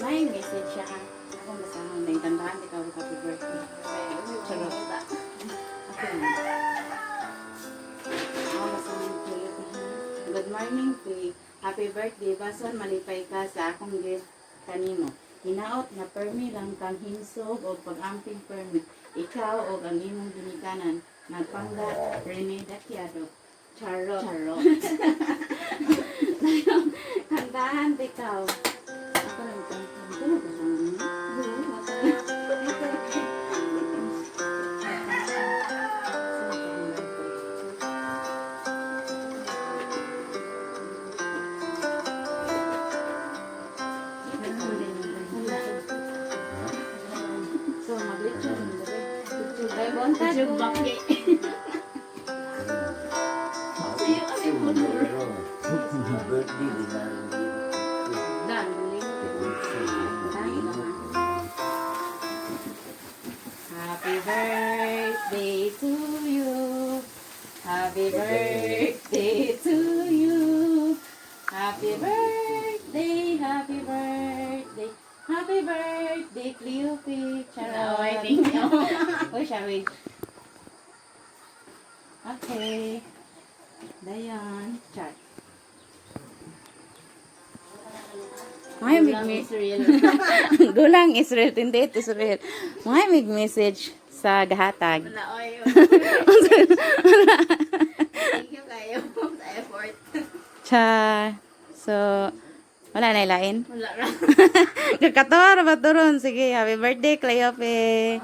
May message siya ha. Akong basahon na kantahan ikaw happy birthday. Charot. Okay na. Ako basahon, Cleope, ha. Good morning, Faye. Happy birthday. Bason malipay ka sa akong gift kanimo. Hinaot na permi lang kang himsog o pag-amping permi. Ikaw o ang imong ginikanan. Nagpangga, Rene Daciado. Charot. Charot. Kantahan ikaw. Ako lang kantahan. Ano ba siya? So, maglechon. Ay, buntag. Sa'yo kasi Birthday, di ba? Dan, Happy birthday to you. Happy birthday to you. Happy birthday, happy birthday. Happy birthday, Cleope. Charot. Thank you. Uy, shall we? Okay. Dayon. Char. May Gulang mig Israel. Gulang Israel, 28 Israel. May mig message sa gahatag. Wala, oy. Thank you kayo sa effort. Cha. So, wala na ilain. Wala ra. Kakatawa ra ba to ron? Sige, happy birthday, Cleope.